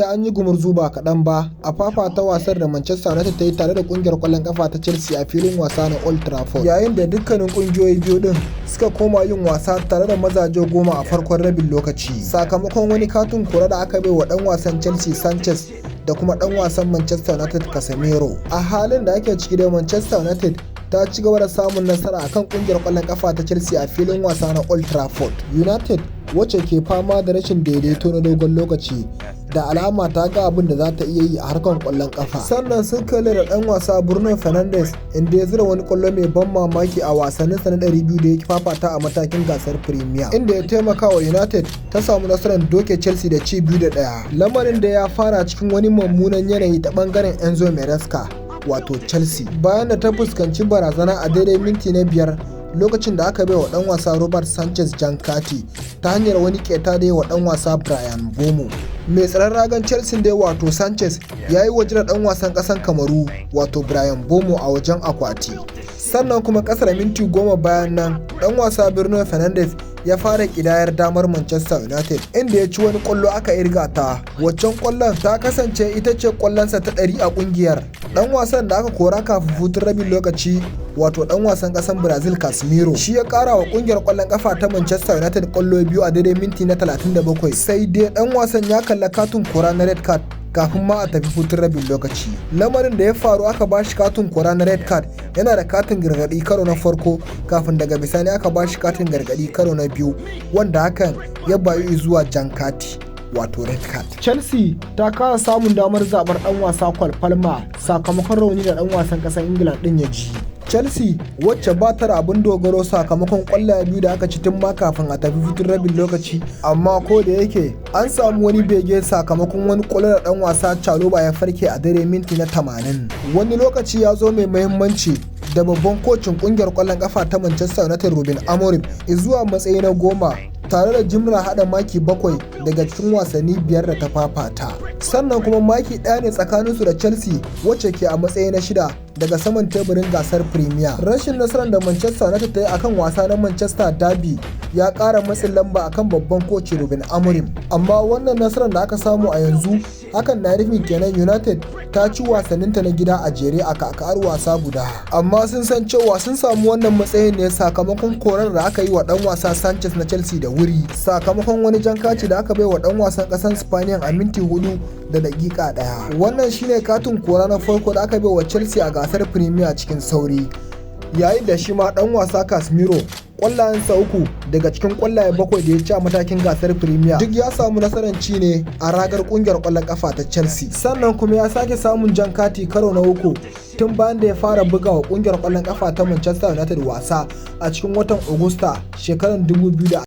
An yi gumurzu ba kaɗan ba a fafata wasar da Manchester United ta yi tare da ƙungiyar ƙwallon ƙafa ta Chelsea a filin wasa na Old Trafford, yayin da dukkanin ƙungiyoyi biyu din suka koma yin wasa tare da mazaje 10 a farkon rabin lokaci sakamakon wani katin kora da aka bai wa ɗan wasan Chelsea Sanchez da kuma ɗan wasan Manchester United Casemiro. A halin da ake ciki dai, Manchester United ta ci gaba da samun nasara akan kungiyar kwallon kafa ta Chelsea a filin wasa na Old Trafford. United, wacce ke fama da rashin daidaito na dogon lokaci, da alama ta ga abin da za ta iya yi a harkar kwallon kafa. Sannan sun kalli da dan wasa Bruno Fernandes, inda ya zira wani kwallo mai ban mamaki a wasanninsa na 200 da ya fafata a matakin gasar Premier, inda ya taimaka wa United ta samu nasarar doke Chelsea da ci 2-1. Lamarin da ya fara cikin wani mummunan yanayi ta bangaren Enzo Maresca, wato Chelsea, bayan da ta fuskanci barazana a daidai minti na 5 lokacin da aka baiwa dan wasa Robert Sanchez jan kati ta hanyar wani keta da wa dan wasa Bryan Mbeumo. Mai tsaron ragan Chelsea dai, wato Sanchez, ya yi waje da dan wasan kasan Kamaru, wato Bryan Mbeumo, a wajen akwati. Sannan kuma kasar minti 10 bayan nan, dan wasa Bruno Fernandes ya fara kidayar damar Manchester United, inda ya ci wani kwallo aka irga ta. Waccan kwallon ta kasance ita ce kwallonsa ta 100 a kungiyar. Dan wasan da aka kora kafin hutun rabin lokaci, wato dan wasan kasan Brazil Casemiro, shi ya kara wa kungiyar kwallon kafa ta Manchester United kwallo biyu a daidai minti na 37. Sai dai dan wasan ya kalla katin kora na red card kafin ma a tafi hutun rabin lokaci. Lamarin da ya faru, aka ba shi katin kora na red card, yana da katin gargadi karo na farko, kafin daga bisani aka ba shi katin gargadi karo na biyu, wanda hakan ya bayu zuwa jan kati, wato red card. Chelsea ta kasa samun damar zabar dan wasa Cole Palmer sakamakon rauni da dan wasan kasar Ingila din ya ji. Chelsea, wacce ba ta da abin dogaro sakamakon kwallaye biyu da aka ci tun ma kafin a tafi hutun rabin lokaci, amma ko da yake an samu wani bege sakamakon wani kwallo da dan wasa Chalobah ya farke a dare minti na 80. Wani lokaci ya zo mai muhimmanci da babban kocin kungiyar kwallon kafa ta Manchester United Ruben Amorim zuwa matsayi na 10 tare da jimlar hada maki 7 daga cikin wasanni 5 da ta fafata. Sannan kuma maki 1 ne tsakaninsu da Chelsea, wacce ke a matsayi na shida daga saman teburin gasar Premier. Rashin nasarar da Manchester United ta yi akan wasa na Manchester Derby ya ƙara matsin lamba akan babban koci Ruben Amorim. Amma wannan nasarar da aka samu a yanzu hakan na nufin kenan United ta ci wasanninta na gida a jere a kakar wasa guda. Amma sun san cewa sun samu wannan matsayin ne sakamakon korar da aka yi wa dan wasa Sanchez na Chelsea da wuri, sakamakon wani jan kati da aka bai wa dan wasan ƙasar Spaniyan a minti 4 da dakika 1. Wannan shine katin kora na farko da aka bai wa Chelsea a gasar Premier cikin sauri. Yayin da shi ma dan wasa Casemiro, kwallayensa uku daga cikin kwallaye bakwai da ya ci a matakin gasar Premier duk ya samu nasarar ci ne a ragar kungiyar kwallon kafa ta Chelsea. Sannan kuma ya sake samun jan kati karo na uku tun bayan da ya fara buga wa kungiyar kwallon kafa ta Manchester United wasa a cikin watan Agusta shekarar 2020.